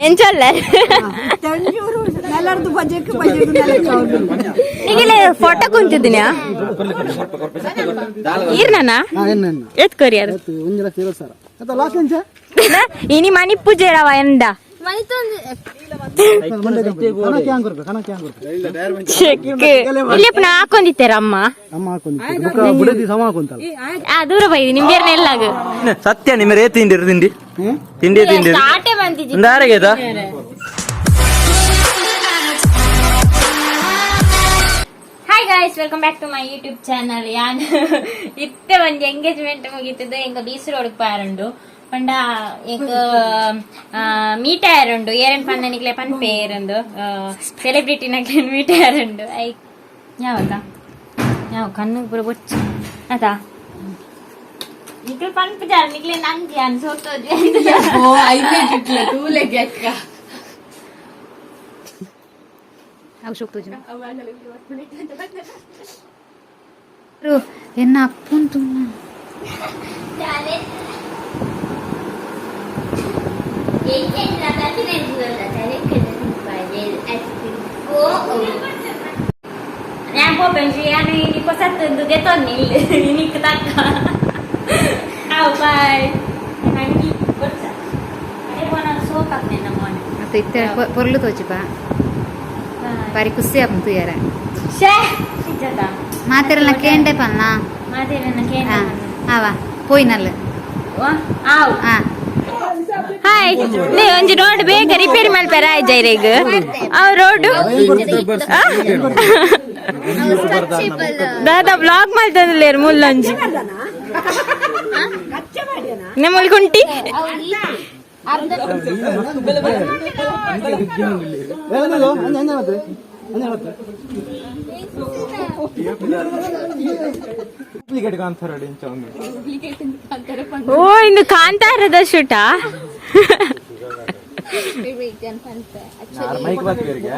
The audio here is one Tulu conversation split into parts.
ಎಂಚೊಲ್ಲ ನಿಗಿಲೆ ಫೋಟೋ ಕುಂತಿದ್ದೀನಿ ಈರ್ನಾ ಎತ್ ಕೊರಿಯರ್ ಒಂಜಿ ಲಕ್ಷ ಇರೋ ಸರ್ ಅತ್ತ ಲಾಸ್ಟ್ ಎಂಚ ಇನಿ ಮನಿ ಪೂಜೆರವ ಎಂದ ಕಣಕ್ಕೆ ಹ್ಯಾಂಗ್ ಕೊರ್ಪೆ ಕಣಕ್ಕೆ ಹ್ಯಾಂಗ್ ಕೊರ್ಪೆ ಚೆಕ್ ಇಲ್ಲಿ ಪುನಃ ಹಾಕೊಂಡಿತ್ತೀರ ಅಮ್ಮ ಅಮ್ಮ ಹಾಕೊಂಡಿತ್ತು ಬುಕ್ಕ ಬುಡದಿ ಸಮ ಹಾಕೊಂತಲ್ಲ ಆ ದೂರ ಬೈದಿ ನಿಂಬೇರ್ನ ಎಲ್ಲಾಗ ಸತ್ಯ ನಿಮ್ಮ ರೇ ತಿಂಡಿ ತಿಂಡಿ ತಿಂಡಿ ತಿಂಡಿ ಸ್ಟಾರ್ಟೇ ಬಂದಿದ್ದಿ ಯಾರಿಗೆದ Hi guys, welcome back to my YouTube channel. ಯಾನ್ ಇತ್ತೆ ಒಂಜಿ ಎಂಗೇಜ್ಮೆಂಟ್ ಮುಗೀತದ ಎಂಕ ಬೀಸ್ ರೋಡ್ ಪಾರುಂಡು ಪಂಡ ಎಂಕ ಮೀಟ್ ಆಯರುಂಡು ಏರನ್ ಪನ್ನನಿಕ್ಲೆ ಪನ್ಪೆ ಏರಂದು ಸೆಲೆಬ್ರಿಟಿ ನಕ್ಲೆ ಮೀಟ್ ಆಯರುಂಡು I ಯಾವತ್ತ ಯಾವ ಕಣ್ಣು ಪೂರ ಬೊಚ್ಚು ಆತಾ ನಿಕ್ಲೆ ಪನ್ಪು ಜಾರ ನಿಕ್ಲೆ ನಂಜಿ ಅನ್ ಸೋತೋಜಿ. ಎನ್ನ ಅಪ್ಪನ್ ತುನ್ನ. ഞാൻ പോപ്പഞ്ചി ഞാൻ ഇനി സത്തു ദെತ್ತೊಂದು ಇನಿಕ್ ತಕ್ಕ ಆವ್ ಬಾಯ್ ನಂಗೆ ಗೊತ್ತ ಅದೇ ಮೋನ ಸೋಕ್ ಆಗ್ತೇನೆ ನಮ್ಮ ಮೋನೆ. ಅತ್ತ ಇತ್ತೆ ಪೊರ್ಲು ತೋಚಿಪ ಬಾರಿ ಖುಷಿ ಆಪುಂಡು ತೂಯರ. ಶೇ ಸಿಜ್ಜದ. ಮಾತೆರೆಲ್ಲ ಕೇಂಡೆ ಪನ್ನ. ಮಾತೇನ ಕೇನ. ಆವ ಪೋಯಿನಲ್ಲ. ಆವ್. ಆ. ಹಾಯ್ ನೇ ಒಂಜಿ ರೋಡ್ ಬೇಗ ರಿಪೇರಿ ಮಲ್ಪೆರ ಆಯ್ ಜೈರೇಗ್ ಆ ರೋಡ್. ದಾದಾ ಬ್ಲಾಗ್ ಮಲ್ತಂದ್ಲೇರ್ ಮುಲ್ಲಂಜಿ ಮುಲ್ಕುಂಟಿ. ಡೂಪ್ಲಿಕೇಟ್ ಕಾಂತಾರ ಓ ಇಂದು ಕಾಂತಾರದ ಶೂಟ. ಮೈಕ್ ಬಾತ್ಕರಿಗೆ.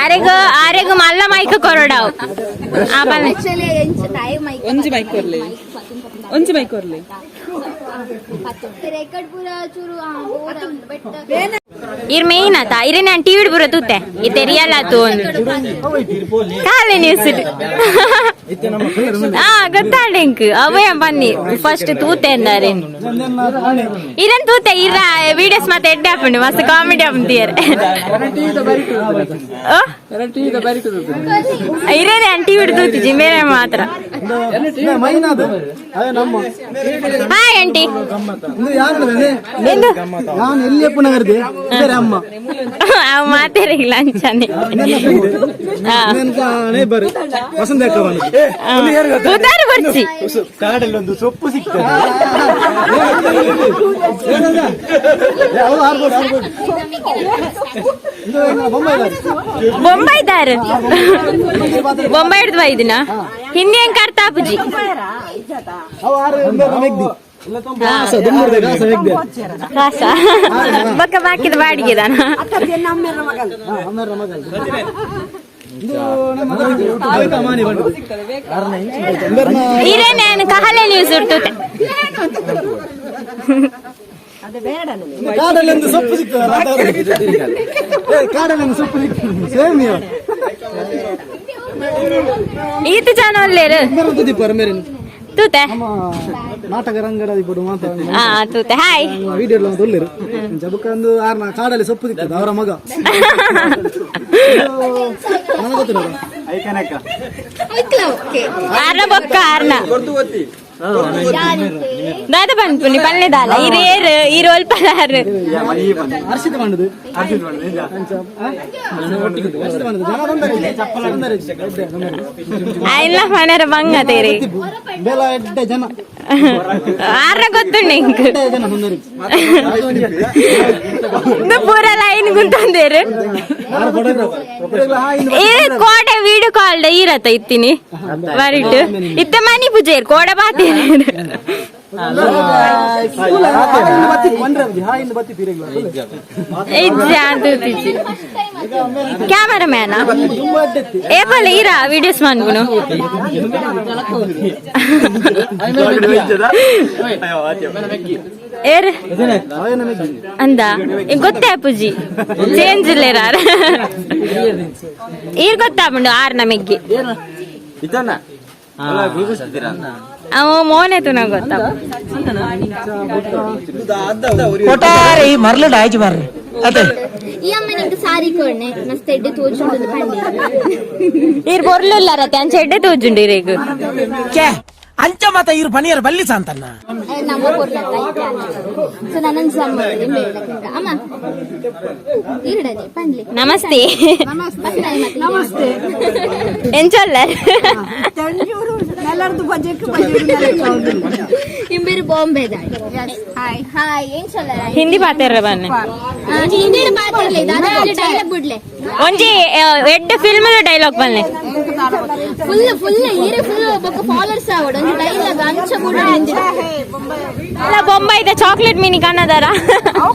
ಆರೆಗ್ ಆರೆಗ್ ಮಲ್ಲ ಮೈಕ್ ಕೊರಡಾವ್ ಆ ಬನ್ನಿ. ಒಂಜಿ ಮೈಕ್ ಕೊರ್ಲೆ, ಒಂಜಿ ಮೈಕ್ ಕೊರ್ಲೆ. ರೆಕಾರ್ಡ್ ಪೂರ ಚೂರು ಬಟ್ ಇರ್ ಮೇನ್ ಆತ ಇರೆ ನಾನು ಟಿವಿ ಬರೋ ತೂತೆ ಇತ್ತೆ ರಿಯಲ್ ಆತು ಒಂದು ಕಾಲೆ ನ್ಯೂಸ್. ಆ ಗೊತ್ತಾಂಡ ಇಂಕ್ ಅವಯ ಬನ್ನಿ ಫಸ್ಟ್ ತೂತೆ ಅಂದಾರೆ ಇರನ್ ತೂತೆ ಇರ ವಿಡಿಯೋಸ್ ಮತ್ತೆ ಎಡ್ಡೆ ಹಾಪುಂಡು ಮಸ್ತ್ ಕಾಮಿಡಿ ಆಪುಂಡು. ಇರೇ ನಾನು ಟಿವಿ ತೂತಿಜಿ ಮೇರೆ ಮಾತ್ರ. ಮೈನಾದು ಅದೇ ನಮ್ಮ. Hi aunty. ಇದು ಯಾರು? ಎಂದು. ನಾನು ಎಲ್ಲಿ ಅಪ್ಪು ನಗರದಿ ಬೇರೆ ಅಮ್ಮ. ಅವ್ ಮಾತಾಡಿಲ್ಲ ಅಂಚಾನೆ. ನೇಬರ್ ವಸಂತ ಅಕ್ಕ ಬಂದು. ಉದಾರು ಬರ್ಸಿ. ಕಾಡಲ್ಲಿ ಒಂದು ಸೊಪ್ಪು ಸಿಗ್ತದೆ. ಅವ್ರು ಆರ್ಬೋದು ಆರ್ಬೋದು ಇದು ಬೊಂಬೈ. ಬೊಂಬೈದಾರ್ ಬೊಂಬೈ ಹಿಡ್ದು ಬೈದಿನ ಹಿಂದಿ ಹೆಂಗ್ ಕರ್ತಾಪುಜಿ. ಅವು ಆರು ಮೆಗ್ದಿ ಕಾಸ ದುಮ್ಮುರ್ದ ಕಾಸ ಮೆಗ್ದಿ. ಕಾಸ ಬಕ್ಕ ಬಾಕಿದ ಬಾಡಿಗೆ ದಾನ. ಅಮ್ಮೆರ ಮಗಲ್ ಇದು ನಮ್ಮ ಕವಿತಾ ಮಾನಿ ಬಂದು. ಇರೇ ನಾನು ಕಹಲೆ ನ್ಯೂಸ್ ಉರ್ತುತೆ. ಕಾಡಲ್ಲಿ ಒಂದು ಸೊಪ್ಪು ಸಿಗ್ತದಲ್ಲ ಏ, ಕಾಡಲ್ಲಿ ಒಂದು ಸೊಪ್ಪು ಸಿಗ್ತದೆ ಸೇಮ್. ಈತ ಜನ ಒಲ್ಲೇರು. ದೀಪರ್ ಮೇರೆ. ತೂತೆ. ನಮ್ಮ ನಾಟಕ ರಂಗಡ ಇಬ್ಬರು ಮಾತಾಡ. ಹಾ ತೂತೆ ಹಾಯ್. ವಿಡಿಯೋ ಎಲ್ಲ ತೊಳ್ಳಿರು ಜಬುಕ ಒಂದು ಆರ್ನ ಕಾಡಲ್ಲಿ ಸೊಪ್ಪು ಸಿಗ್ತದೆ ಅವರ ಮಗ ನನಗೆ ಗೊತ್ತಿಲ್ಲ. ಐಕನಕ್ಕ. ಆರ್ನ ಬೊಕ್ಕ ಆರ್ನ ದಾದ ಪನ್ಪುನಿ ಪಲ್ಲೆ ದಾಲ ಇರೇರು ಈ ರೋಲ್ ಪಲಾರು. ಹರ್ಷಿತ ಮಾಡುದು ಹರ್ಷಿತ ಮಾಡುದು ಜನ ಬಂದರೆ ಬಂದರೆ ಇಲ್ಲ ಮನೆರ ಬಂಗ ತೇರಿ. ಬೆಲ ಎಡ್ಡೆ ಜನ. ಆರ್ನ ಗೊತ್ತುಂಡು ಇಂಕ್. ಎಡ್ಡೆ ಜನ ಸುಂದರಿ. ಇದು ಪೂರ ಲೈನ್ ಗುಂತಂದೇರು. ಈ ಕೋಡೆ ವೀಡಿಯೋ ಕಾಲ್ ಇರತ್ತ ಇತ್ತೀನಿ ಬರಿಟ್ ಇತ್ತೆ ಮನಿ ಪೂಜೆ ಕೋಡೆ ಬಾತೇನೆ. ಕ್ಯಾಮರಾ ಮ್ಯಾನ ಏ ಪಲ್ಲ ಇರ ವಿಡಿಯೋಸ್ ಮನ್ಗುನು. ಏರ್ ಅಂದ ಗೊತ್ತೇ ಪೂಜಿ ಚೇಂಜ್ ಇಲ್ಲೇರ ಈರ್ ಗೊತ್ತಾಪುಂಡು ಆರ್ ನಮಗೆ. ಅವ ಮೋನೆ ತುನ ಗೊತ್ತಾಪ. ಕೊಟಾರಿ ಮರ್ಲಡ ಆಯ್ತು ಬರ್ರಿ ಅದೇ. ಈ ಅಮ್ಮ ನಿಂಗೆ ಸಾರಿ ಕೊಡ್ನೆ ಮಸ್ತ್ ಎಡ್ಡೆ ತೋಜುಂಡು ಪಂಡೆ. ಈರ್ ಬೊರ್ಲುಲ್ಲಾರತ್ತೆ, ಅಂಚ ಎಡ್ಡೆ ತೋಜುಂಡು ಇರೇಗ್. ಛೇ, ಅಂಚ ಮತ ಇರು ಪನಿಯರ್ ಬಲ್ಲಿ ಸಾಂತಣ್ಣ. ನಮ್ಮ ಪೊರ್ಲತ್ತ. ಸೊ ನನ್ನ ಸಮ್ಮ ಅಮ್ಮ ಇರಡನೆ ಪಂಡ್ಲಿ. ನಮಸ್ತೆ. ನಮಸ್ತೆ. ಎಂಚೊಲ್ಲ? ಇಂಬೇರು ಬಾಂಬೆ. ಹಾಯ್ ಹಾಯ್, ಏನ್ ಚೊಲ್ಲ? ಹಿಂದಿ ಪಾತೆರ್ರ ಬನ್ನಿ. ಹಿಂದಿ ಮಾತಾಡ್ಲಿ, ಡೈಲಾಗ್ ಬಿಡ್ಲೆ. ಒಂಜಿ ಎಡ್ಡೆ ಫಿಲ್ಮ್ ಡೈಲಾಗ್ ಬನ್ನಿ. ಫುಲ್ ಫುಲ್ ಈರೆ ಫುಲ್ ಬೊಕ್ಕ ಫಾಲೋವರ್ಸ್ ಆವಡು, ಒಂಜಿ ಡೈಲಾಗ್ ಅಂಚ ಬುಡ ಹಿಂದಿ. ಅಲ್ಲ, ಬೊಂಬೈದ ಚಾಕ್ಲೇಟ್ ಮಿನಿ ಕನ್ನದಾರ. ಓ,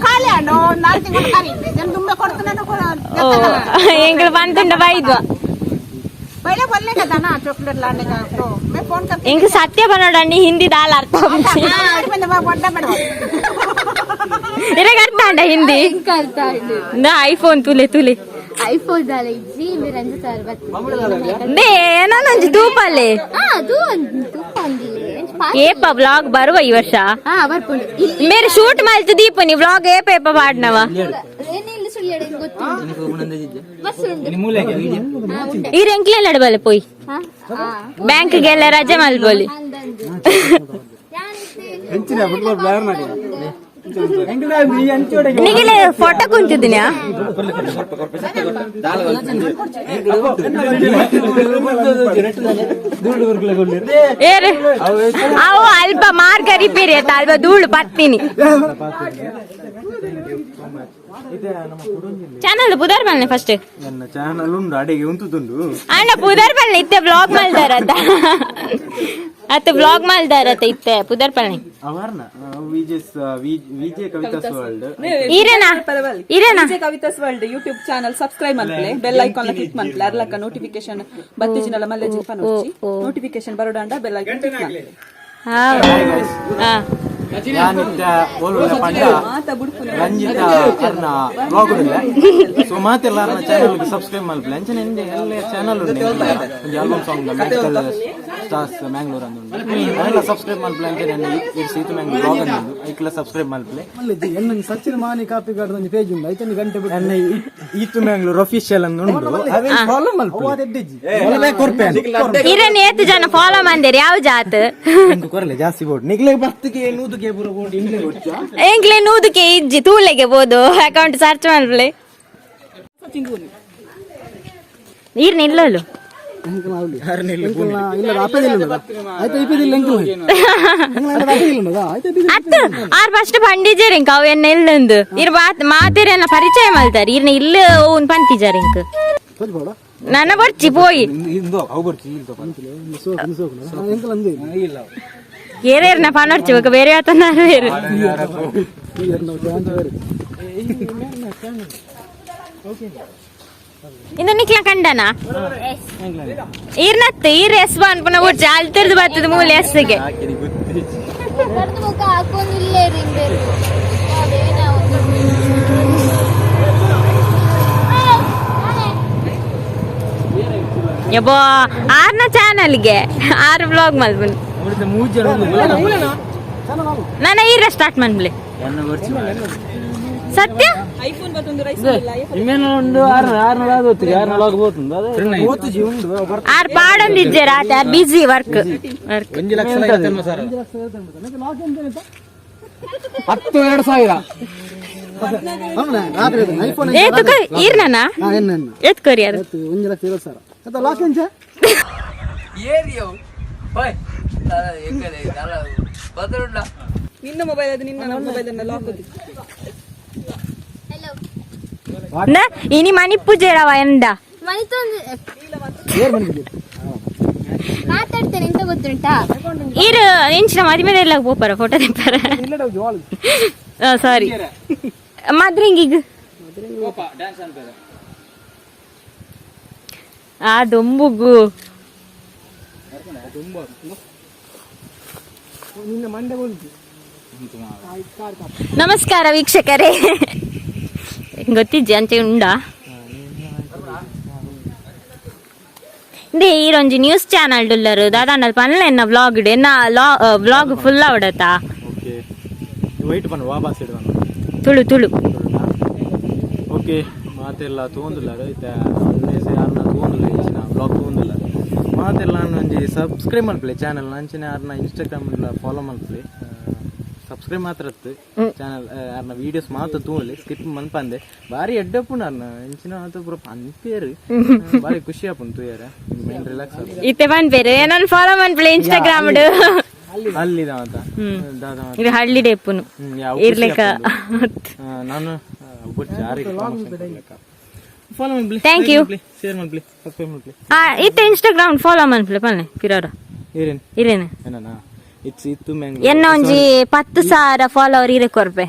ಎಂಗ್ಳು ಬಂತುಂಡ ಬೈದ್ವ. ಎಂಕ್ ಸತ್ಯ ಬನ್ನೋಡಂಡಿ ಹಿಂದಿ ದಾಲ ಅರ್ಥ ಆಪುಜಿ. ಇರೆಗ್ ಅರ್ಥ ಅಂಡ ಹಿಂದಿ? ಅರ್ಥ ಆಯ್ತು. ಐಫೋನ್ ತುಲೆ ತುಲೆ. ಐಫೋನ್ ದಾಲ ಇಜ್ಜಿ, ರಂಜ ಸರ್. ಬೇ ನಾನೊಂಜಿ ತೂಪಲ್ಲೆ. ಹಾ, ಅದು ತೂಪ ಒಂದಿಲ್ಲ. ಏಪ ವ್ಲಾಗ್ ಬರುವ ಈ ವರ್ಷ? ಹಾ, ಬರ್ಪುಂಡು ಇಲ್ಲಿ. ಮೇರೆ ಶೂಟ್ ಮಲ್ತು ದೀಪನಿ ವ್ಲಾಗ್ ಏಪ ಏಪ ಪಾಡ್ನವ? ಏನಿಲ್ಲ, ಸುಳ್ಳು ಗೊತ್ತು, ಬಸ್ ಉಂಡು. ಹಾ, ಉಂಡೆ. ಈ ಎಂಕ್ಲೆ ನಡಬಲೆ ಪೋಯ್. ಹಾ ಹಾ. ಬ್ಯಾಂಕ್ ಗೆಲ್ಲ ರಜೆ ಮಲ್ಬೋಲಿ. ಅಂದಂದು. ನಿಗಿಲೆ ಫೋಟೋ ಕುಂತಿದ್ದೀನ್ಯಾ? ಏರು ಅವು ಅಲ್ಪ ಮಾರ್ಗ ರಿಪೇರಿ ಆಯ್ತಾ, ಅಲ್ಪ ಧೂಳು ಪತ್ತೀನಿ. ಚಾನಲ್ ಪುದರ್ ಬಲ್ನೆ ಫಸ್ಟ್. ನನ್ನ ಚಾನಲ್ ಉಂಡು, ಅಡಿಗೆ ಉಂಟುದುಂಡು. ಅಣ್ಣ, ಪುದರ್ ಬಲ್ನೆ. ಇತ್ತೆ ಬ್ಲಾಗ್ ಮಲ್ದಾರತ್ತ ಅತ್ತ ಬ್ಲಾಗ್ ಮಲ್ದಾರತ್ತ ಇತ್ತೆ ಪುದರ್ ಪಲ್ನೆ. ಅವರ್ನ ವಿಜೆ ವಿಜೆ ಕವಿತಾಸ್ ವರ್ಲ್ಡ್. ಈರೇನಾ ಈರೇನಾ? Vijay Kavitha's world YouTube channel subscribe ಮನ್ಪಲೆ, bell icon click ಮನ್ಪಲೆ. ಅರ್ಲಕ್ಕ notification ಬತ್ತಿಜಿನಲ ಮಲ್ಲೆ ಜಿಪ್ಪನ ನೋಟಿಫಿಕೇಶನ್ ಬರೋಡಂಡ bell icon click ಮನ್ಪಲೆ. ಹಾ. ಯಾನಿತ್ತ ಓಲುಲ್ಲ ಪಂಡ ಮಾತ ಬುಡ್ಪುನ. ರಂಜಿತ ಅರ್ನ ಬ್ಲಾಗ್ ಉಂಡಿಲ್ಲ. ಸೊ ಮಾತೆಲ್ಲ ಅರ್ನ ಚಾನಲ್ ಸಬ್ಸ್ಕ್ರೈಬ್ ಮಲ್ಪಲೆ. ಅಂಚನೆ ಎಂದೆ ಎಲ್ಲ ಚಾನಲ್ ಉಂಡು, ಒಂಜಿ album song magical stars Mangalore ಅಂದುಂಡು, ಅವೆಲ್ಲ ಸಬ್ಸ್ಕ್ರೈಬ್ ಮಲ್ಪಲೆ. ಅಂಚನೆ it's ಈತು ಮ್ಯಾಂಗ್ಳೂರ್ ಬ್ಲಾಗ್ ಅಂದುಂಡು, ಐಕ್ಲ ಸಬ್ಸ್ಕ್ರೈಬ್ ಮಲ್ಪಲೆ. ಸಚಿನ್ ಮಾನಿ ಕಾಪಿ ಗಾರ್ಡ್ ಒಂಜಿ ಪೇಜ್ ಉಂಡು, ಐತನಿ ಗಂಟೆ ಬಿಟ್ಟು. ಎನ್ನ ಈತು ಮ್ಯಾಂಗ್ಳೂರ್ ಅಫಿಷಿಯಲ್ ಅಂದುಂಡು, ಅವೆನ್ ಫಾಲೋ ಮಲ್ಪಲೆ ಕೊರ್ಪೆ. ಈರೇನ್ ಏತ್ ಜನ ಫಾಲೋ ಮಂದಿರ್ ಯಾವ ಜಾತ್? ಇಂದು ಕೊರಲೆ ಜಾಸ್ತಿ ಬೋರ್ಡ್ ನಿಗ್ಲೆ ಬರ್ತಗೆ ನೂದುಗೆ ಪೂರ ಬೋರ್ಡ್ ಇಂಗ್ಲೆ ಕೊಡ್ಚಾ. ಎಂಕ್ಲೆ ನೂದುಕೆ ಇಜ್ಜಿ, ತೂಲೆಗೆ ಬೋದು ಅಕೌಂಟ್ ಸರ್ಚ್ ಮಲ್ಪಲೆ. ನೀರ್ ನಿಲ್ಲಲು. ಇಲ್ಲ, ಅಪ್ಪದಿಲ್ಲ ಆಯ್ತಾ, ಇಪ್ಪದಿಲ್ಲ ಎಂಕಲ್ ಅಪ್ಪದಿಲ್ಲ ಆಯ್ತಾ. ಅತ್ತು ಆರ್ ಫಸ್ಟ್ ಪಂಡಿಜರ್ ಇಂಕ ಅವು ಎನ್ನ ಇಲ್ಲಂದು ಇರ್ ಬಾತ್ ಮಾತೆರೆಲ್ಲ ಪರಿಚಯ ಮಲ್ತಾರ. ಇರ್ನ ಇಲ್ಲ ಓನ್ ಪಂತಿಜಾರ್ ಇಂಕ್ ನನ್ನ ಬರ್ಚಿ ಪೋಯಿ. ಇಂದು ಅವು ಬರ್ಚಿ ಇಲ್ಲ. ಸೋಕು ಎಂಕಲ್ ಅಂದೆ. ಇಲ್ಲ. ಏರೇರ್ನ ಪನೊರ್ಚಿ ಬೊಕ ಬೇರೆ ಆತನಾರು ಬೇರೆ. ಇಂದು ನಿಕ್ಲ ಕಂಡನಾ ಈರ್ನತ್ತು ಈರ್ ಎಸ್ ಅನ್ಪುನ ಊರ್ಚಿ ಅಲ್ತಿರ್ದು ಬರ್ತದ ಮೂಲೆ ಎಸ್ಗೆ. ಕರ್ದು ಮುಖ ಹಾಕೊಂಡಿಲ್ಲೇ ರಿಂಗ್. ಯಬ್ಬಾ, ಆರ್ನ ಚಾನಲ್ಗೆ ಆರು ಬ್ಲಾಗ್ ಮಲ್ಪುನ್. ಮೂರು ಜನ. ನನ್ನ ಈರ ಸ್ಟಾರ್ಟ್ ಮನ್ಬ್ಲೆ ಸತ್ಯ. ಐಫೋನ್ ಬತ್ತೊಂದು ರೈಸ್ ಇಲ್ಲ. ಉಂಡು ಆರು ಆರು ಆಗೋತ್ತಿಗೆ ಆರು ಹೋಗ್ಬೋದು ಅದೇ. ಓತುಜಿ ಉಂಡು. ಆರ್ ಪಾಡೊಂದಿಜ್ಜೆರ್ ಆತ, R busy work work. ಒಂಜಿ ಲಕ್ಷ ಸರ್. 10 2 ಸಾವಿರ. ರಾತ್ರಿ ಐಫೋನ್. ಏತುಕ ಈರ್ನನ? ಎನ್ನ. ಏತ್ ಕೊರಿಯರ್? 1,20,000 ಆಯ್ತಾ, ಲಾಕ್ ಎಂಚ? ನಿನ್ನ ಮೊಬೈಲ್ ಅದು, ನಿನ್ನ ಮೊಬೈಲ್ ಅನ್ನ ಲಾಕ್. ನ ಇನಿ ಮನಿ ಪೂಜೆರವ ಎಂದ? ಮನಿತೊಂದು ಮಾತಾಡ್ತೇನೆ, ಎಂತ ಗೊತ್ತುಂಟಾ? ಈರ್ ಎಂಚಿನ ಮದಿಮೆದ ಎಲ್ಲ ಪೋಪರ ಫೋಟೋ ತೆಪ್ಪಾರ? ಸಾರಿ, ಮದ್ರಿಂಗಿಗ್ ಆ ದೊಂಬುಗು. ನಿನ್ನ ಮಂಡೆ ಬೋಲ್ತಿ. ನಮಸ್ಕಾರ ವೀಕ್ಷಕರೇ. ಗೊತ್ತಿಜ್ಜಿ ಅಂಚೆ ಉಂಡಾ ಇಂದೇ ಈರೊಂಜಿ ನ್ಯೂಸ್ ಚಾನಲ್ ಡುಲ್ಲರು ದಾದಾಂಡಲ್ ಪನ್ಲ ಎನ್ನ ವ್ಲಾಗ್ ಎನ್ನ ವ್ಲಾಗ್ ಫುಲ್ ಅವಡತಾ. ಓಕೆ, ವೈಟ್ ಬಣ್ಣ ವಾಬಾಸ್ ಇಡುವ. ತುಳು ತುಳು. ಓಕೆ, ಮಾತೆಲ್ಲ ತೂಂದುಲ್ಲ ಇತ್ತೆ ಯಾರನ್ನ ತೂಂದುಲ್ಲ, ಇಂಚಿನ ಬ್ಲಾಗ್ ತೂಂದುಲ್ಲ. ಮಾತೆಲ್ಲ ಒಂಜಿ ಸಬ್ಸ್ಕ್ರೈಬ್ ಮಲ್ಪಲೆ ಚಾನಲ್, ಅಂಚಿನ ಯಾರನ್ನ ಇನ್ಸ್ಟಾಗ್ರಾಮ್ ಫಾಲೋ ಮಲ್ಪಲೆ. ಸಬ್ಸ್ಕ್ರೈಬ್ ಮಾತ್ರ ಇತ್ತು ಚಾನಲ್, ಯಾರನ್ನ ವೀಡಿಯೋಸ್ ಮಾತ್ರ ತೂಂಲಿ, ಸ್ಕಿಪ್ ಮನ್ಪಂದೆ. ಬಾರಿ ಎಡ್ಡಪ್ಪುನ ಅರ್ನ ಇಂಚಿನ ಆತ ಪೂರ ಪನ್ಪೇರು, ಬಾರಿ ಖುಷಿ ಆಪುಂಡು ತೂಯರೆ, ಮೈಂಡ್ ರಿಲ್ಯಾಕ್ಸ್ ಆಪುಂಡು. ಇತ್ತೆ ಪನ್ಪೇರು ಏನನ್ ಫಾಲೋ ಮನ್ಪಲೆ ಇನ್ಸ್ಟಾಗ್ರಾಮ್. ಅಲ್ಲಿದ ಮಾತ ದಾದ ಮಾತ. ಇದು ಹಳ್ಳಿ ಡೇಪುನು. ಯಾವ ಖುಷಿ ಇರ್ಲಿಕ್ಕ. ಆಪುಂಡು. ನಾನು ಒಬ್ಬರು ಜಾರಿಗೆ ಫಾಲೋ ಮಲ್ಪಲೆ. Thank you. Share ಮಲ್ಪಲೆ, subscribe ಮಲ್ಪಲೆ. ಆ ಇತ್ತೆ ಇನ್ಸ್ಟಾಗ್ರಾಮ್ ಫಾಲೋ ಮನ್ಪಲೆ ಪನ್ಲೆ ಪಿರಾರ. ಏರೇನ್? ಇರೇನೆ. ಏನನಾ it's ಇತ್ತು ಮ್ಯಾಂಗ್ಳೂರ್. ಎನ್ನ ಒಂಜಿ 10,000 ಫಾಲೋವರ್ ಇರೆ ಕೊರ್ಪೆ.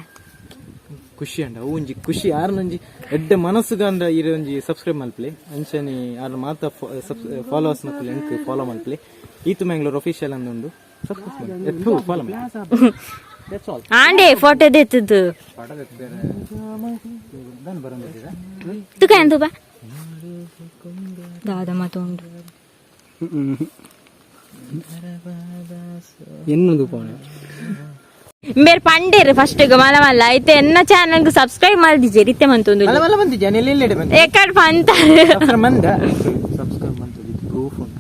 ಖುಷಿ ಅಂಡ ಅವು ಒಂಜಿ ಖುಷಿ. ಯಾರನೊಂಜಿ ಎಡ್ಡೆ ಮನಸ್ಸುಗಂಡ ಇರೆ ಒಂಜಿ ಸಬ್ಸ್ಕ್ರೈಬ್ ಮಲ್ಪಲೆ. ಅಂಚನೆ ಯಾರ ಮಾತ ಫಾಲೋವರ್ಸ್ ನಕುಲು ಎಂಕ್ ಫಾಲೋ ಮಲ್ಪಲೆ. ಈತು ಮ್ಯಾಂಗ್ಳೂರ್ ಅಫಿಷಿಯಲ್ ಅಂದುಂಡು, ಸಬ್ಸ್ಕ್ರೈಬ್ ಫಾಲೋ ಮಲ್ಪಲೆ. That's all. ಆಂಡೆ ಫೋಟೋ ದೆತ್ತದು. ತುಕ ಎಂತ ಬಾ ದಾದ ಮತ್ತುಂಡು. ಎನ್ನೊಂದು ಪೋನೆ. ಬೇರೆ ಪಂಡೇರು ಫಸ್ಟ್ ಮಲ್ಲ ಮಲ್ಲ ಐತೆ. ಎನ್ನ ಚಾನಲ್ ಸಬ್ಸ್ಕ್ರೈಬ್ ಮಲ್ದಿಜೆ ಇತ್ತೆ ಮಂತೊಂದು. ಮಲ್ಲ ಮಲ್ಲ ಬಂದಿದ್ಯಾ ಎಲ್ಲಿ ಬಂದ? ಎಕ್ಕಡ್ ಪಂತಾರೆ. ಸಬ್ಸ್ಕ್ರೈಬ್ ಮಂದ, ಸಬ್ಸ್ಕ್ರೈಬ್ ಮಂತದ್ದು ಇದು ಪ್ರೂಫ್ ಉಂಟು.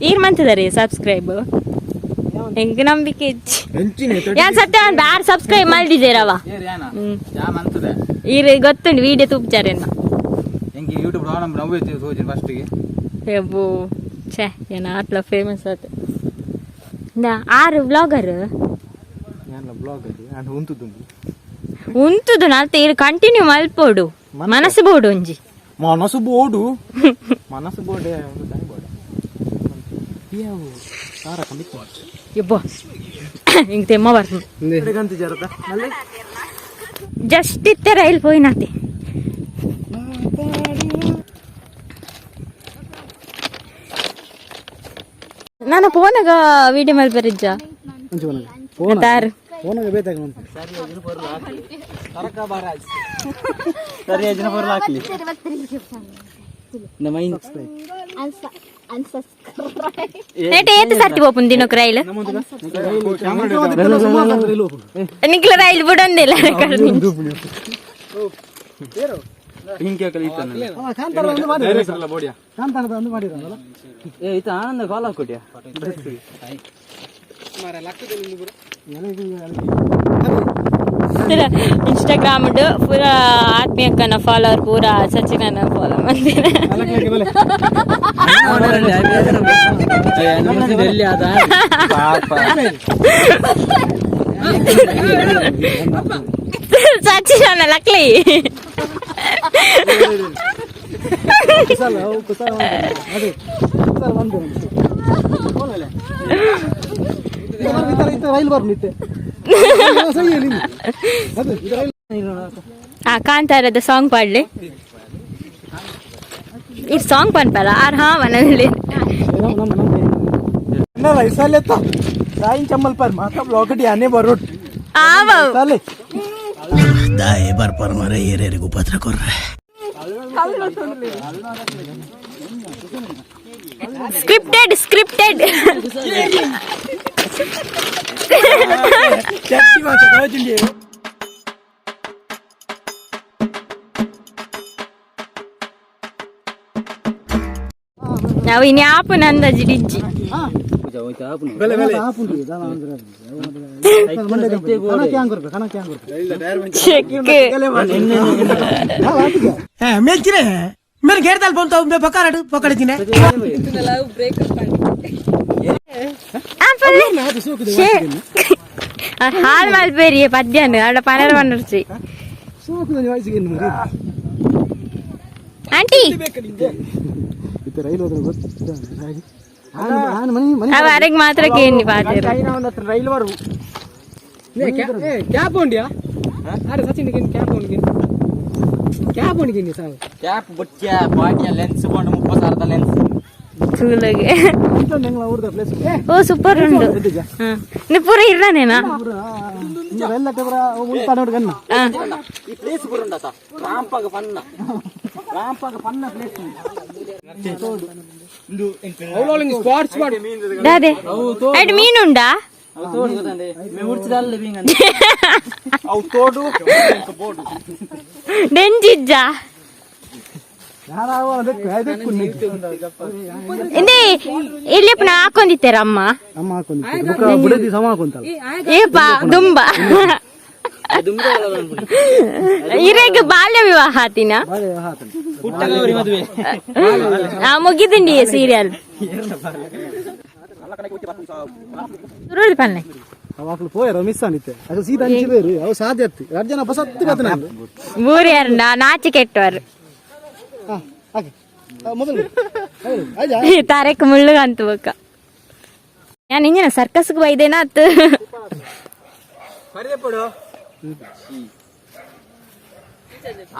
ಈರ್ ಮಂತದಾರೆ ಸಬ್ಸ್ಕ್ರೈಬ್, ಎಂಕ್ ನಂಬಿಕೆ ಇಜ್ಜಿ. ಯಾನ್ ಸತ್ಯ ಒಂದು ಆರು ಸಬ್ಸ್ಕ್ರೈಬ್ ಮಲ್ದಿಜೇರವ. ಈರ್ ಗೊತ್ತುಂಡು ವಿಡಿಯೋ ತೂಪ್ಚಾರೇನ. ಎಂಕೆ ಯೂಟ್ಯೂಬ್ ನವ್ವೆ ತೋಜಿನ ಫಸ್ಟ್ಗೆ. ಎಬ್ಬೋ ಛೇ, ಏನ ಆತ್ಲ ಫೇಮಸ್ ಆತ ಆರು ವ್ಲಾಗರ್. ಯಾನ್ಲ ಬ್ಲಾಗ್ ಅದು ಅಂಡ್ ಉಂತುದುಂಡು. ಉಂತುದು ನಾಲ್ತೆ ಈರ್ ಕಂಟಿನ್ಯೂ ಮಲ್ಪೋಡು, ಮನಸ್ಸು ಬೋಡು ಒಂಜಿ. ಮನಸ್ಸು ಬೋಡು, ಮನಸ್ಸು ಬೋಡೆ ಒಂದು ದಾನಿ ಬೋಡೆ ಯಾವು ಸಾರ ಕಂಬಿತ್ತು. ಯಬ್ಬೋ, ಹಿಂಗ್ ತೆಮ್ಮ ಬರ್ತದೆ. ಗಂತಿ ಜರತ ಮಲ್ಲೆ. ಜಸ್ಟ್ ಇತ್ತೆ ರೈಲ್ ಪೋಯಿನಾತೆ. ನಾನು ಫೋನಾಗ ವಿಡಿಯೋ ಮಲ್ಪರಿಜ್ಜ. ಅಂಚು ಫೋನ್. ತಾರು. ಫೋನಾಗ ಬೇಕಾಗ. ಸರಿ, ಅಜ್ಜನ ಬರಲ್ಲ ಹಾಕ್ಲಿ. ಏಟ್ ಏತ್ ಸರ್ತಿ ಪೋಪುನ್ ದಿನಕ್ ರೈಲ್? ನಿಕ್ಲ ರೈಲ್ ಬಿಡೊಂದಿಲ್ಲ. ಕಾಂತಾರ ಒಂದು ಮಾಡಿ. ಬೋಡಿಯಾ. ಕಾಂತಾರದ ಒಂದು ಮಾಡಿರಲ್ಲ. ಏ ಈತ ಆನಂದ ಕಾಲ್ ಹಾಕೊಟ್ಯಾ. ಇನ್ಸ್ಟಾಗ್ರಾಮ್ ಪೂರ ಆತ್ಮೀಯಕ್ಕನ ಫಾಲೋವರ್ ಪೂರ ಸಚಿನನ ಫಾಲೋ ಮಂದಿರ. ಎಲ್ಲಿ ಆದ ಪಾಪ. ಸಚಿನನ ಲಕ್ಲಿ. ಕುಸಾಲ ಅವು ಕುಸಾಲ ಅದೇ ಕುಸಾಲ ಬಂದು ಇತ್ತ ರೈಲ್ ಬರ್ನು ಇತ್ತೆ ಸಹಿ ಹೇಳಿ ಅದು ಇದು ರೈಲ್. ಆ ಕಾಂತಾರದ ಸಾಂಗ್ ಪಾಡ್ಲಿ. ಈ ಸಾಂಗ್ ಪನ್ಪಲ್ಲ ಆರ್ ಹಾ ಮನದಲ್ಲಿ. ನಮ್ಮ ನಮ್ಮ ರೈಸಾಲೆತ್ತ ಸಾಯಿನ್ ಚಮ್ಮಲ್ ಪರ್ ಮಾತಾ ಬ್ಲಾಗ್ ಯಾನೇ ಬರೋಟ್. ಆವ. ಸಾಲೆ. ದಾಯೆ ಬರ್ಪರ್ ಮರೆ ಏರೇರಿಗೂ ಉಪದ್ರ ಕೊರ್ರೆ. Scripted scripted. ಚಟ್ಟಿ ಮಾತ ತೋಜುಂಡಿ. ನಾವು ಇನ್ಯಾಪು ನಂದಜಿ ಡಿಜ್ಜಿ. ಬೆಲೆ ಬೆಲೆ. ಚೆಕ್. ಮೆಲ್ಚಿನೆ మీరు గేర్దాలు పంపుతావు పక్కరాడు పక్కడిచినే. Love breakup. ಹಾಲ್ ಮಲ್ಪೇರಿ ಪದ್ಯಾನು ಆಡ ಪನರ ಪನರ್ಚಿ. ಆಂಟಿ. ಇತ್ತೆ ರೈಲ್ ಹೋದ್ರೆ ಗೊತ್ತ ಆನ್ ಮನಿ ಮನಿ. ಅವ ಅರೆಗ್ ಮಾತ್ರ ಕೇಳಿ ಪಾತೇರು. ರೈಲ್ ಬರು. ಕ್ಯಾಬ್ ಉಂಡಿಯಾ? ಅರೆ ಸಚಿನ್ ಕ್ಯಾಬ್ ಉಂಡಿಗೆ, ಕ್ಯಾಬ್ ಉಂಡಿಗೆ sir. Cap ಬೊಚ್ಚ ಬಾಟಿಯ lens ಕೊಂಡು 30,000ದ ಲೆನ್ಸ್. ತೂಲಗೆ. ಊರ್ದ ಪ್ಲೇಸ್. ಓ, ಸೂಪರ್ ಉಂಡು. ನೀವು ಪೂರ ಇರ್ರನೇನಾ? ರೈಲ್ ಪೂರ ಉಂಟ ನೋಡಿ ಗನ್ನ. ಈ ಪ್ಲೇಸ್ ಬರುಂಡತ ರಾಂಪಾಗ ಪನ್ನ, ರಾಂಪಾಗ ಪನ್ನ ಪ್ಲೇಸ್. ದಾದೆ ಅಡ್ ಮೀನುಂಡಾ? ಅವು ತೋಡು. ಡೆಂಜಿಜ್ಜ. ಇಂದೇ ಇಲ್ಲಿ ಪುನಃ ಹಾಕೊಂಡಿತ್ತಾರೆ ಅಮ್ಮ. ಅಮ್ಮ ಹಾಕೊಂಡು ಬುಕ್ಕ ಬುಡದಿ ಸಮ ಹಾಕೊಂತಲ್ಲ. ಏಪ ದುಂಬ ಇರೆಗ್ ಬಾಲ್ಯ ವಿವಾಹ ಆತಿನ. ಆ ಮುಗಿದಿಂಡಿ ಸೀರಿಯಲ್ ಸುರುಳಿ ಪನ್ನೆ. ಅವು ಪೋಯರ ಮಿಸ್ ಆನಿತ್ತೆ. ಅದು ಸೀದಾ ಅಂಚಿ ಬೇರು ಅವು ಸಾಧ್ಯ ಅತ್ತಿ ಎರಡು ಜನ ಬಸತ್ತು ಬತ್ತನ. ಊರ್ಯಾರಂಡ ನಾಚಿ ಕೆಟ್ಟವರು. ಹಾ, ಹಾಗೆ ಮೊದಲು ಆಯ್ತಾ? ತಾರಕ್ ಮುಳ್ಳುಗಂತ ಬೊಕ್ಕ ഞാൻ ഇങ്ങനെ ಸರ್ಕಸ್ಗೆ ಬೈದೇನಾ ಅತ್ತು.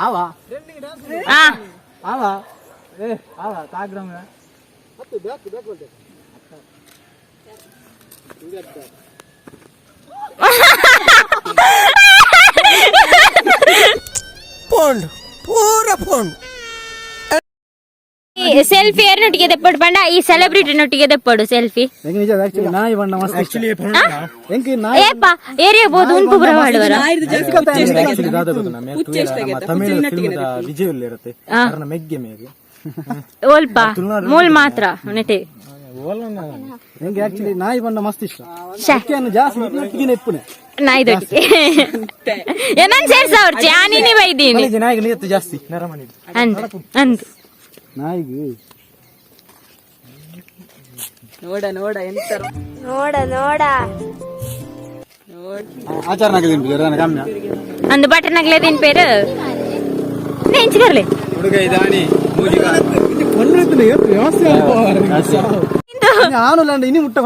ಆವಾ. ಆ. ಆವಾ, ಏ ಆವಾ ತಾಗ್ರಮ. ಪೋಂಡ್ ಪೂರ ಪೋಂಡ್. ಸೆಲ್ಫಿ ಯಾರನೊಟ್ಟಿಗೆ ದೆಪ್ಪಡು ಪಂಡ, ಈ ಸೆಲೆಬ್ರಿಟಿ ನೊಟ್ಟಿಗೆ ದೆಪ್ಪಡು ಸೆಲ್ಫಿ. ಹೆಂಗೆ ನಿಜ ಆಕ್ಚುಲಿ ನಾಯಿ ಬಣ್ಣ ಮಸ್ತ್ ಆಕ್ಚುಲಿ ಹೆಂಗೆ ನಾಯಿ. ಏಪ ಏರಿಯಾ ಬೋದು ಉಂಟು ಬುರ ಮಾಡುವರ. ಆಕ್ಚುಲಿ ದಾದ ಗೊತ್ತು, ನಮ್ಮ ತಮಿಳು ಫಿಲ್ಮ್ದ ವಿಜಯ್ ಇರುತ್ತೆ ಕಾರಣ ಮೆಗ್ಗೆ ಮೇಗೆ. ಓಲ್ಪ ಮೂಲ್ ಮಾತ್ರ ನೆಟೆ. ಹೆಂಗೆ ಆಕ್ಚುಲಿ ನಾಯಿ ಬಣ್ಣ ಮಸ್ತ್ ಇಷ್ಟ. ಶ್ಯೆ. ಅಕ್ಕಿಯನ್ನು ಜಾಸ್ತಿ ಇಟ್ಟಿಗೆ ಇಪ್ಪುನೆ. ನಾಯಿದೊಟ್ಟಿಗೆ ಏನನ್ ಸೇರ್ಸ ಅವ್ರು ಜಾನಿನೇ ಬೈದೀನಿ. ನಾಯಿಗೆ ನೀತ್ತು ಜಾಸ್ತಿ ನರಮಣಿ. ಅಂದ್ ಅಂದ್. ನಾಯಿಗೆ. ನೋಡ ನೋಡ ಎಂತ. ನೋಡ ನೋಡ. ಆಚಾರ ನಗದಿನ ಕಮ್ಮಿ. ಅಂದ್ ಬಟನ್ ನಗ್ಲೇದಿನ್ ಪೇರು ನೆಂಚಿಗರ್ಲೆ. ಹುಡುಗ ಇದಾನಿ. ವ್ಯವಸ್ಥೆ ಆನು ಇನಿ ಮುಟ್ಟ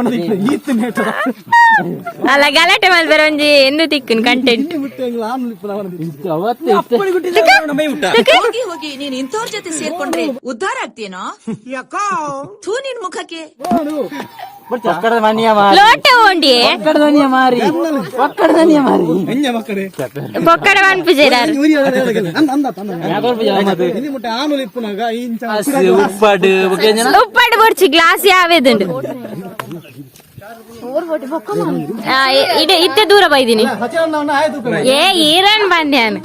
ಈತ್ ನೇಟ. ಅಲ್ಲ, ಗಲಾಟೆ ಮಲ್ಪೆರ ಒಂಜಿ ಎಂದು ತಿಕ್ಕುನ್ ಕಂಟೆಂಟ್. ಇನಿ ಮುಟ್ಟ ಆನು ಹೋಗಿ ಹೋಗಿ, ನೀನ್ ಇಂಥವ್ರ ಜೊತೆ ಸೇರ್ಕೊಂಡ್ರೆ ಉದ್ಧಾರ ಆಗ್ತೀನೋ? ಥೂ ನಿನ್ ಮುಖಕ್ಕೆ. ಲೋಟ ಓಂಡಿ. ಮಕ್ಕಳೇ. ಪೊಕ್ಕಡ ಮನ್ಪುಜೇರಾರು. ಇನಿ ಮುಟ್ಟ ಆನು ಇಪ್ಪುನಾಗ ಇಂಚ. ಉಪ್ಪಾಡು. ಉಪ್ಪಾಡು ಬೊರ್ಚಿ, ಗ್ಲಾಸ್ ಯಾವೇದುಂಡು? ಇಡೆ ಇತ್ತೆ ದೂರ ಬೈದಿನಿ. ಏ ಈರನ್ ಬಂದ್ಯಾನ.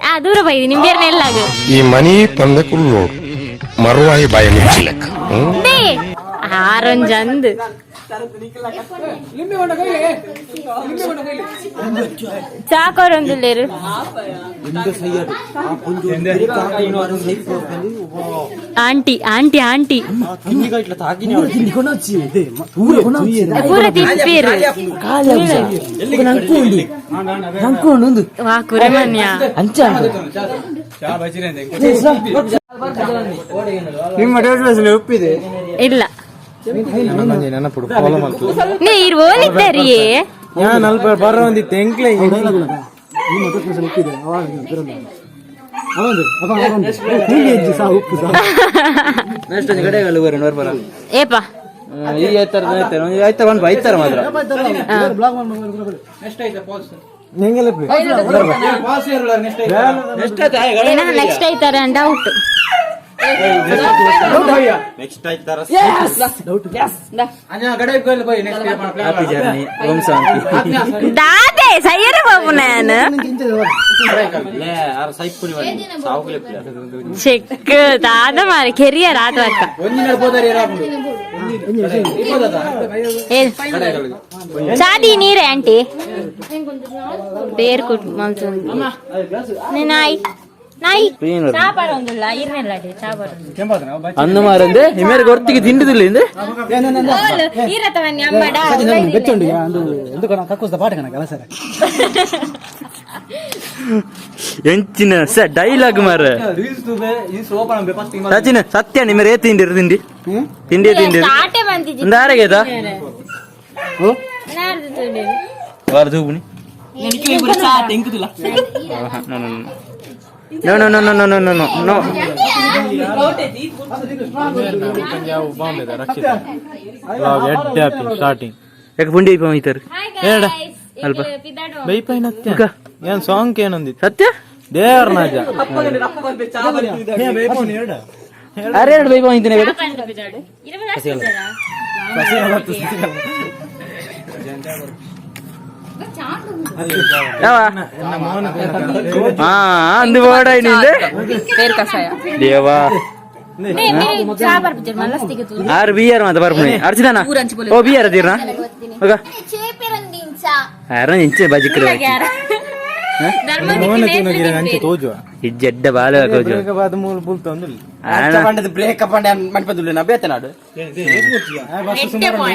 ಆ ದೂರ ಬೈದಿ ನಿಮ್ ಬೇರೆ ಎಲ್ಲಾಗ. ಈ ಮನಿ ಪಂದ ಕುಲ್ಲೋಡು ಮರುವಾಯಿ ಬಾಯಿ ಮುಚ್ಚಿಲೆಕ್ಕ. They ಆರೊಂಜಂದು ಚಾಕೋರೊಂದುಲ್ಲೇರು. Aunty aunty aunty ಪೂರ ತಿನ್ಪೇರು. ವಾ ಕುರಮನ್ಯ. ನಿಮ್ಮ ಡೇಟ್ ಉಪ್ಪಿದೆ. ಇಲ್ಲ. ನೆನಪುಡು ಫಾಲೋ ಮಾಡ್ತು. ನೀ ಇರ್ ಓಲಿದ್ದಾರಿಯೇ. ಯಾನ್ ಅಲ್ಪ ಬರ ಒಂದಿತ್ತು ಎಂಕ್ಲೆ. ಉಪ್ಪಿದೆ ಅವಾಗ ಉಪ್ಪು ಸಾ. ನೆಕ್ಸ್ಟ್ ಕಡೆಗಳು ಬರ. ಏಪ. ಈ ಐತಾರ ಐತಾರ ಒಂದು ಐತಾರ ಮಾತ್ರ. ಬ್ಲಾಗ್. ಹೆಂಗೆಲ್ಲ? ನೆಕ್ಸ್ಟ್ ಐತಾರೆ ಡೌಟ್. Happy journey, ಓಂ ಶಾಂತಿ. ದಾದೆ ಸಯ್ಯರ ಬಾಬು ನಾನು ಚೆಕ್ ದಾದ ಮಾರಿ ಕೆರಿಯರ್ ಆತ ಅಕ್ಕ. ಏ ಚಾದಿ ನೀರೇ ಆಂಟಿ ಬೇರ್ ಕುಟ್ ಮಲ್ತು ನಾಯಿ ನಾಯಿ ಚಾ ಬರೋಂದಿಲ್ಲ ಇರ್ನೆಲ್ಲ ಚಾ ಬರೋದು. ಅಂದು ಮಾರಂದೆ ಇಮೇರೆ ಗೊತ್ತಿಗೆ ತಿಂಡಿದಿಲ್ಲ ಇಂದೆ. ಈರತವನ್ನಿ ಅಮ್ಮಡ. ಬೆಚ್ಚುಂಡು ಅಂದು ಎಂದು ಕಣ ಕಕ್ಕುಸ್ದ ಪಾಠ ಕಣ ಕೆಲಸ. ಎಂಚಿನ ಸ ಡೈಲಾಗ್ ಮಾರ ಸಚಿನ್ ಸತ್ಯ ನಿಮ್ಮ ರೇ ತಿಂಡಿರು ತಿಂಡಿ ತಿಂಡಿ ತಿಂಡಿ. ಸ್ಟಾರ್ಟೇ ಬಂತಿದ್ದಿ. ಒಂದು ಆರಾಗೈತಾ ವಾರ ತೂಪುನಿ. No no no no no no no no no. ರಕ್ಷಿತ ಎಡ್ಡೆ ಆಪಿನ್ ಸ್ಟಾರ್ಟಿಂಗ್. ಯಾಕೆ ಪುಂಡಿ ಐಪ ಐತರ್? ಹಾಯ್ ಏಡ. ಗೈಸ್. ಅಲ್ಪ. ಬೈಪೈನ ಏನ್ ಸಾಂಗ್ ಏನೊಂದಿತ್ತು? ಸತ್ಯ. ದೇವ್ರ ನಾಜ. ಅರೆ, ಎರಡು ಬೈಪ ಐತಿನ ಬೇಡ. ಯಾವ ಹಾ ಅಂದು ಬೋಡ ನಿಂದೆ. ಪೇರ್ ಕಷಾಯ. ದೇವಾ. ಆರು ಬಿಯರ್ ಮಾತ ಬರ್ಪುಣೆ ಅರ್ಚಿದಾನ ಓ ಬಿಯರ್ ಅದಿರ್ನ ಹೋಗ. ಆರ ಇಂಚೆ ಬಜಿಕ್ರೆ. ಅಂಚೆ ತೋಜುವ. ಇಜ್ಜೆಡ್ಡ ಬಾಲ ಕೋಜು. ಮೂಲ ಬುಲ್ತೊಂದಿಲ್ಲ. ಬ್ರೇಕಪ್ ಮನ್ಪದುಲ್ಲ ಬೇತನಾಡು.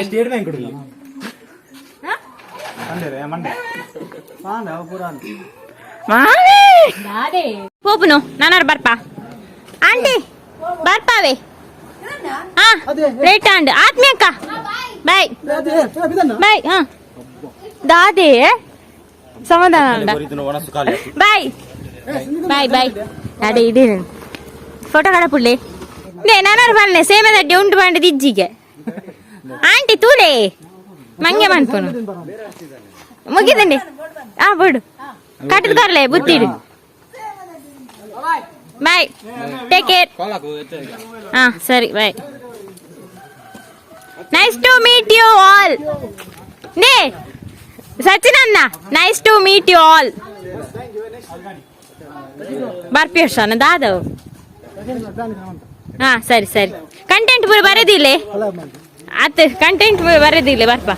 ಸ್ಟೇಟ್ ಬ್ಯಾಂಕ್ ಕೊಡಲಿ. ಪೋಪುನು ನಾನಾರು ಬರ್ಪಾ ಆಂಟಿ ಬರ್ಪಾವೆ. ಹಾ, ಲೇಟ್ ಆಂಡ್ ಆತ್ಮೀಯಕ್ಕ ಬಾಯ್ ಬಾಯ್. ಹಾ ದಾದೆ ಸಮಾಧಾನ. Bye bye bye. ಅಡೆ ಇಡೀ ಫೋಟೋ ಕಡಪುಳ್ಳಿ ನೇ ನಾನಾರು ಬನ್ನೆ ಸೇಮೆ ದಡ್ಡಿ ಉಂಟು ಬಂಡ ದಿಜ್ಜಿಗೆ ಆಂಟಿ ತೂಲೆ ಮಂಗೆ ಮನ್ಪುನು ಮುಗಿದಂಡಿ. ಆ ಬಿಡು ಕಟ್ಟದ ಕೊರ್ಲೆ ಬುತ್ತಿಡು. Bye, take care. ಹಾ ಸರಿ, bye. Nice to meet you all. ನೇ ಸಚಿನ್ ಅಣ್ಣ, nice to meet you all. ಬರ್ಪಿ ವರ್ಷ ದಾದವ್. ಹಾ ಸರಿ ಸರಿ. ಕಂಟೆಂಟ್ ಪೂರ ಬರೆದಿಲ್ಲ ಆತು, ಕಂಟೆಂಟ್ ಪೂರ ಬರೆದಿಲ್ಲ ಬರ್ಪ.